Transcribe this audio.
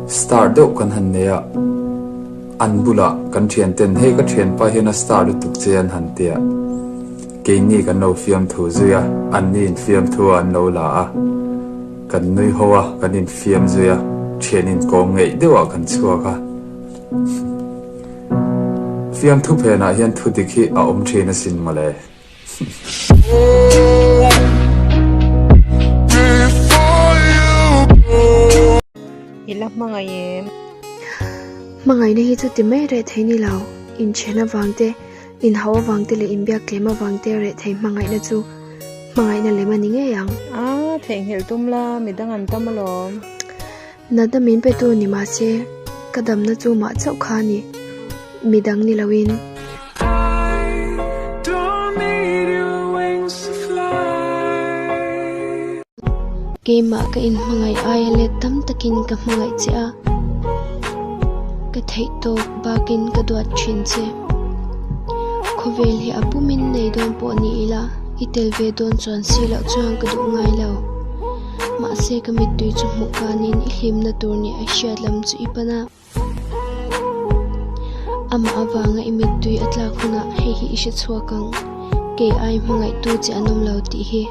Star deuh kan han nei a, an bulah kan thian ten hei ka thianpa hian a star lutuk che an han ti a, keini kan lo fiamthu zui a, anni in fiamthu a an lo la a, kan nui ho a, kan infiam zui a, thian inkawm ngeih deuhah kan chhuak a. Fiamthu phenah hian thudik hi a awm thin asin mawle. I la hmangaih em? Hmangaihna hi chu ti mai reh thei ni lo. Inthen avang te, inhauh avang te leh inbiak tlem avang te reh thei hmangaihna chu hmangaihna lem a ni ngei ang. A, theihnghilh tum la, midang an tam alawm. Natna min petu ni mahse, ka damna chu mah chauh kha a ni, midang ni loin. Keimah ka inhmangaih aia let tam takin ka hmangaih che a, ka theih tawk bakin ka duat thin che. Khawvel hi a pumin nei dawn pawh ni ila, i tel ve dawn chuan si loh chuan ka duh ngai lo. Mahse ka mittui chu hmuh kanin i hlimna tur nih a hriat lam chu i pan a. Amah avanga i mittui a tlak hunah hei hi i hre chhuak ang, kei ai hmangaihtu che an awm lo tih hi.